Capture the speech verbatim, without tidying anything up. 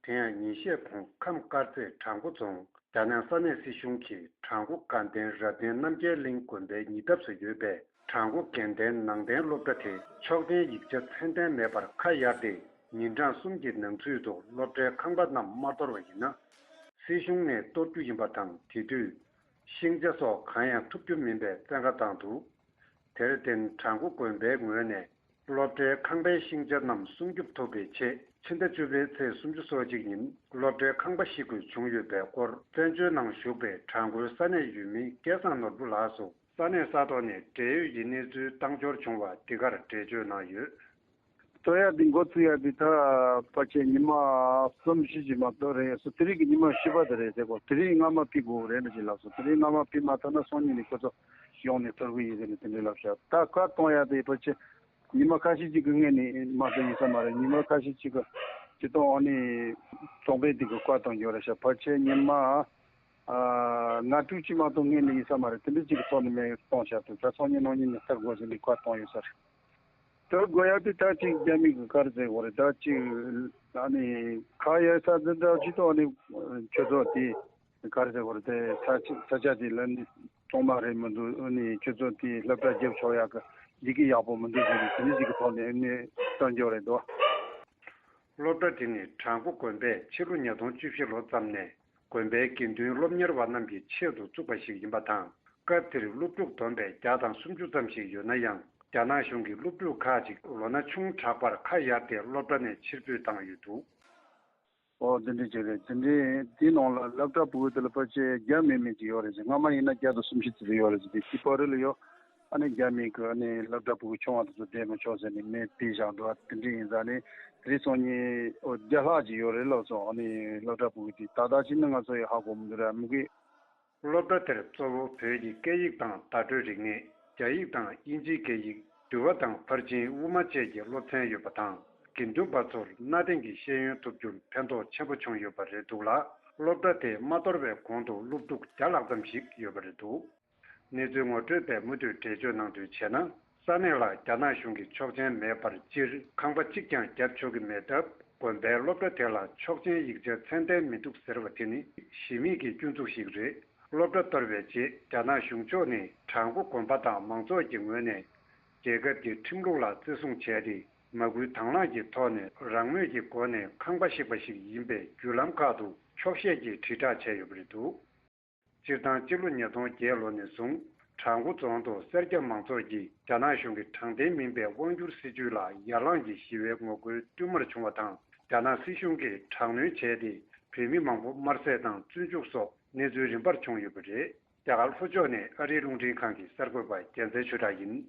དེ་ཡང་ཉིན་ཤས་གོང་ཁམས་དཀར་མཛེས་བྲག་འགོ་རྫོང་རྒྱ་ནག་ས་གནས་སྲིད་གཞུང་གིས་བྲག་འགོ་དགའ་ལྡན་རབ་བརྟན་རྣམ་རྒྱལ་གླིང་དགོན་པའི་ཉེ་འདབས་སུ་ཡོད་པའི་བྲག་འགོ་དགེ་ལྡན་ནང་བསྟན་སློབ་གྲྭ་དེ་ཆོག་མཆན་ཡིག་ཆ་ཚད་ལྡན་མེད་པར་ཁ་གཡར་ཏེ། ཉིན་གྲངས་གསུམ་གྱི་ནང་ཚུད་དུ་སློབ་གྲྭའི་ཁང་པ་རྣམས་མ་གཏོར་བ་ཡིན་ན། སྲིད་གཞུང་ནས་གཏོར་རྒྱུ་ཡིན་པ་དང་། དེ་དུས་ཤིང་ཆ་སོགས་གང་ཡང་ཐུབ་རྒྱུ་མིན་པའི་བཙན་བཀའ་བཏང་འདུག་དེར་བརྟེན་བྲག་འགོ་དགོན་པའི་ངོས་ནས་སློབ་གྲྭའི་ཁང་པའི་ཤིང་ཆ་རྣམས་སྲུང་སྐྱོབ་ཐུབ་པའི་ཆེད། ཕྱི་ཟླ་བཅུ་པའི་ཚེས་སུམ་ཅུ་སོ་གཅིག་ཉིན་སློབ་གྲྭའི་ཁང་པ་བཤིག་དགོས་བྱུང་ཡོད་པའི་སྐོར། བཙན་བྱོལ་ནང་བཞུགས་པའི་བྲག་འགོའི་ས་གནས་ཡུལ་མི་སྐལ་བཟང་ནོར་བུ་ལགས་སུ་ས་གནས་ས་ཐོག་ནས་འབྲེལ་ཡོད་ཀྱི་གནས་ཚུལ་བཏང་འབྱོར་བྱུང་བ་འདི་གར་འགྲེལ་བརྗོད་གནང་ཡོད། གཏོར་ཡ་འདི་འགོ་བཙུགས་ཡ་འདི་ད་ཕལ་ཆེར་ཉི་མ་གསུམ་བཞི་ཅིག་མ་གཏོགས་རེད་སོ། དེ་རིང་གི་ཉི་མ་བཞི་པ་དེ་རེད་ཟེར་གོ། དེ་རིང་སྔ་མ་ཕུད་དགོས་རེད་འདྲ་ཅིག་ལབ་སོང་། དེ་རིང་སྔ་མ་ཕུད་མ་ཐུབ་ན་སང་ཉིན་ནས་ཁོ་ཚོ་ཡོང་ནས་གཏོར་གི་ཡིན་ཟེར་ནས་དེ་འདྲ་ལབ་ཤག་ད་བཀའ་གཏོང་ཡ་དེ་ཕལ་ཆེར་ཉི་མ་ཁ་ཤས་ཅིག་གི་སྔོན་ནས་མ་གཏོགས་ཡིན་ས་མ་རེད། ཉི་མ་ཁ་ཤས་ཅིག་གི་སྤྱི་བཏང་ཨ་ནི་ཚོགས་པའི་དེ་གི་བཀའ་གཏོང་ཡོད་རེད་ཤག་ཕལ་ཆེར་ཉི་མ་ཨ་ང་དྲུག་ཅིག་མ་གཏོགས་སྔོན་ནས་ཡིན་ས་མ་རེད། དེ་འདྲ་ཅིག་གི་ཐོག་ནས་མེད་གཏོང་ཤག་ད་སང་ཉིན་གནངས་ཉིན་ནས་གཏོར་དགོས་ཟེར་ནས་བཀའ་གཏོང་ཡོད་ས་རེད། དེ་དགོས་ཡག་དེ་ད་ཅིག་རྒྱ་མི་གི་ག་རེ་ཟེར་དགོས་རེད། ད་ཅིག་ཨ་ནི་ཁ་ཡ་ས་འདི་འདྲ་ཅིག་ཏུ་ཨ་ནི་ཁྱོད་ཚོ་དེ་ག་རེ་ཟེར་དགོས་རེད། དེ་ས་ཆ་ས་ཆ་དེ་ལ་ནི་གཙང་མ་རེད་མི་འདུག་ཨ་ནི་ཁྱོད་ཚོ་དེ་སློབ་གྲྭ་རྒྱབ་ཆོག་ཡག་གི་ཡི་གེ་ཡག་པོ་མི་འདུག་ཟེར་ནས་དེ་འདྲ་ཅིག་གི་ཐོག་ནས་ཨ་ནི་གཏོར་འཇོག་རེད་འདུག་སློབ་གྲྭ་དེ་ནི་བྲག་འགོ་དགོན་པས་ཕྱི་ལོ་ཉིས་སྟོང་བཅུ་བཞི་ལོ་ཙམ་ནས་དགོན་པའི་དགེ་འདུན་སློབ་གཉེར་བ་རྣམས་ཀྱི་ཆེད་དུ་བཙུགས་པ་ཞིག་ཡིན་པ་དང་། སྐབས་དེར་སློབ་ཕྲུག་བསྡོམས་པས་བརྒྱ་དང་སུམ་ཅུ་ཙམ་ཞིག་ཡོད་ན་ཡང་། རྒྱ་ནག་གཞུང་གིས་སློབ་ཕྲུག་ཁག་ཅིག་ལོ་ན་ཆུང་དྲགས་པར་ཁ་གཡར་ཏེ་སློབ་གྲྭ་ནས་ཕྱིར་འབུད་བཏང་ཡོད་འདུག་ཨོ་དེ་འདྲ་ཅིག་རེད། དེ་འདྲའི་དེའི་ནང་ལ་སློབ་གྲྭ་ཕྲུ་གུ་དེ་ལ་ཕལ་ཆེར་བརྒྱ་མེད་མེད་ཅིག་ཡོད་རེད་ཟེར། སྔ་མ་ཡིན་ན་བརྒྱ་དང་སུམ་ཅུ་ཙམ་ཡོད་རེད་ཟེར། དེ་དེའི་བར་ལ་ཡོད། ཨ་ནི་རྒྱ་མི་གི་ཨ་ནི་སློབ་གྲྭ་ཕྲུ་གུ་ཆུང་བ་དེ་ཚོ་བསྡད་མི་ཆོག་ཟེར་ནས་མེ་བཏེགས་བཞག་འདུག་དེ་འདྲ་ཡིན་ཙང་ནི་དེ་རིང་སང་ཉིན་ཨོ་བརྒྱ་ལྷག་ཅིག་ཡོད་རེད་ལབ་སོང་། ཨ་ནི་སློབ་གྲྭ་ཕྲུ་གུ་དེ་ད་ལྟ་ཕྱིན་ན་ང་ཚོ་ཡི་ཧ་གོ་མི་འདུག་ར་མི་གི་སློབ་གྲྭ་དེར་གཙོ་བོ་བོད་ཀྱི་སྐད་ཡིག་དང་བརྡ་སྤྲོད་རིག་གནས། རྒྱ་ཡིག་དང་དབྱིན་ཇིའི་སྐད་ཡིག་འདུལ་བ་དང་ཕར་ཕྱིན་དབུ་མ་བཅས་ཀྱི་སློབ་ཚན་ཡོད་པ་དང་། དགེ་འདུན་པ་ཚོར་གནའ་དེང་གི་ཤེས་ཡོན་ཐོབ་རྒྱུར་ཕན་ཐོགས་ཆེན་པོ་བྱུང་ཡོད་པ་རེད་འདུག་ལ། སློབ་གྲྭ་དེ་མ་གཏོར་བའི་གོང་དུ་སློབ་ཕྲུག་བརྒྱ་ལྷག་ཙམ་ཞིག་ཡོད་པ་རེད་འདུག་གནས་ཚུལ་ངོ་སྤྲོད་པས་མུ་མཐུད་འགྲེལ་བརྗོད་གནང་དོན་བྱས་ན། ས་གནས་ལ་རྒྱ་ནག་གཞུང་གི་ཆོག་མཆན་མེད་པར་སྤྱིར་ཁང་པ་གཅིག་ཀྱང་བརྒྱབ་ཆོག་གི་མེད་སྟབས། དགོན་པའི་སློབ་གྲྭ་དེ་ལ་ཆོག་མཆན་ཡིག་ཆ་ཚད་ལྡན་མི་འདུག་ཟེར་བ་དེ་ནི་གཞི་མེད་ཀྱི་སྐྱོན་འཛུགས་ཤིག་རེད། སློབ་གྲྭ་གཏོར་བའི་རྗེས་རྒྱ་ནག་གཞུང་ཕྱོགས་ནས་བྲག་འགོ་དགོན་པ་དང་མང་ཚོགས་ཀྱི་ངོས་ནས་རྒྱལ་ཁབ་ཀྱི་ཁྲིམས་ལུགས་ལ་བརྩི་སྲུང་བྱས་ཏེ། མ་སྐུལ་དང་བླངས་ཀྱི་ཐོག་ནས་རང་མོས་ཀྱི་སྒོ་ནས་ཁང་པ་བཤིག་པ་ཞིག་ཡིན་པའི་བརྒྱུད་ལམ་ཁག་ཏུ་འཁྱོག་བཤད་ཀྱིས་དྲིལ་བསྒྲགས་བྱས་ཡོད་པ་རེད་འདུག་སྤྱིར་བཏང་སྤྱི་ལོ་ཉིས་སྟོང་བརྒྱད་ལོ་ནས་བཟུང་བྲག་འགོ་རྫོང་དུ་སེར་སྐྱ་མང་ཚོགས་ཀྱིས་རྒྱ་ནག་གཞུང་གི་དྲང་བདེན་མིན་པའི་དབང་སྒྱུར་སྲིད་བྱུས་ལ་ཡར་ལངས་ཀྱི་ཞི་བའི་ངོ་རྒོལ་བསྟུད་མར་བྱུང་བ་དང་། རྒྱ་ནག་སྲིད་གཞུང་གིས་དྲག་གནོན་བྱས་ཏེ་བོད་མི་མང་པོ་དམར་གསོད་དང་བཙོན་འཇུག་སོགས་གནས་ཚུལ་རིམ་པར་བྱུང་ཡོད་པ་རེད། རྒྱ་གར་ལྷོ་ཕྱོགས་ནས་ཨ་རིའི་རླུང་འཕྲིན་ཁང་གི་གསར་འགོད་པ་རྒྱལ་མཚན་ཆོས་གྲགས་ཡིན།